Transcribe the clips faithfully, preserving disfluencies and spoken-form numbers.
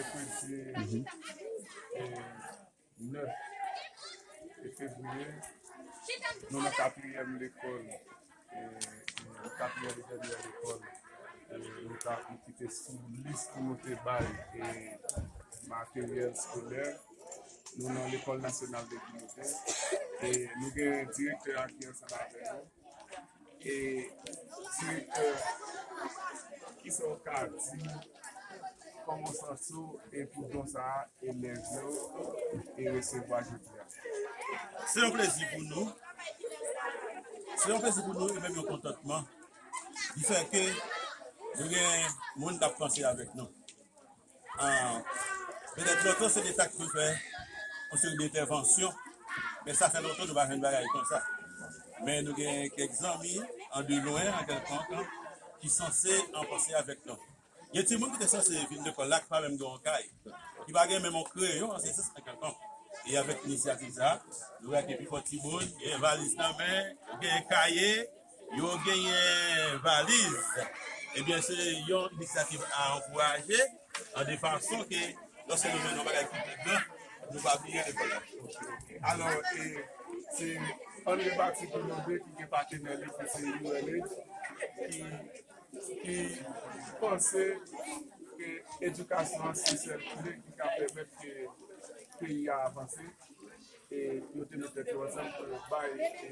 Mèkredi, eh, nèf fevriye, nou nan katriyèm lekòl, eh, katriyèm e dènyè lekòl, eh, nou ta, ki te sou lis pou nou te bay, eh, materyèl eskolè. Nou nan Lekòl Nasyonal de Timote. E nou gen direktè a ki ansanm avè nou. E direktè, kisa w ka di, kòman w santi w e pou don sa a elèv yo e resevwa jodi a? Se yon plezi pou nou. Se yon plezi pou nou e menm yon kontantman. Li fè ke nou gen moun k ap panse avèk nou. Ah, petèt lontan se de sa ki pou fè yon seri de entèvansyon, men sa fè lontan nou pa jwenn bagay konsa. Men nou gen kèk zanmi, an de lwen, an kèlkonk, ki sanse an panse avèk nou. Gen timoun ki te sanse vin lekòl la, ki pa menm gen yon kay, ki pa gen menm yon kreyon, an se sans, an kèlkonk. E avèk inisyativ sa, nou wè ke pifò timoun gen valiz nan men, gen kaye, yo genyen valiz. Ebyen, se yon inisyativ a ankouraje, an de fason ke lòske nou jwenn yon bagay ki pi gran, nou pa bliye lekòl la. Alò, e, se André Bati Gounabe ki gen patenè li ki se U L H, ki, ki panse ke edikasyon an se sèl kle ki ka pèmèt ke peyi a avanse. E yo te met tèt yo ansanm pou yo bay, e,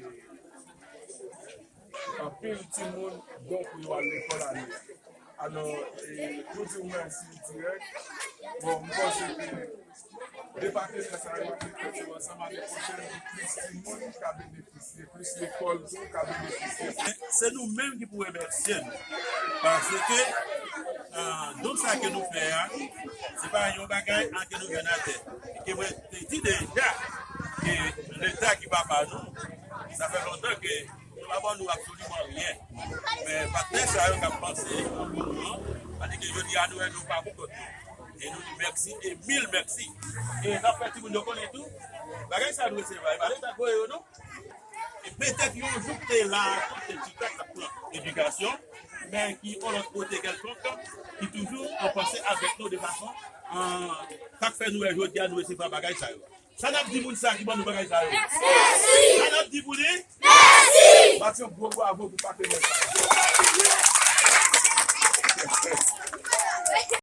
anpil timoun don pou yo al lekòl ane a. Alò, e, nou di w mèsi dirèk. Bon, m panse ke de patenè sa yo met tèt yo ansanm, ane pwochèn gen plis timoun ka benefisye, plis lekòl tou ka benefisye. Se nou menm ki pou remèsye nou. Paske, ah, don sa ke nou fè a, se pa yon bagay, ah, ke nou jwenn atè. Ke mwen te di deja ke Leta ki papa nou, sa fè lontan ke yo pa ban nou absoliman ryen. Men patnè sa yo k ap panse pou nou an, paske jodi a nou wè nou pa pou kont nou. E nou di mèsi e mil mèsi. E n ap fè timoun yo konnen tou, bagay sa nou resevwa, e pa Leta k voye yo non. E petèt yon jou k te la, k te chita, k ap pran edikasyon, men ki yon lòt kote kèlkonk, ki toujou an panse avèk nou de fason, an, sa k fè nou wè jodi a nou resevwa bagay sa yo. Sa n ap di moun sa ki ban nou bagay sa yo? Mèsi! Sa n ap di pou li? Mèsi! Bat yon gwo bwavo pou patenè sa yo.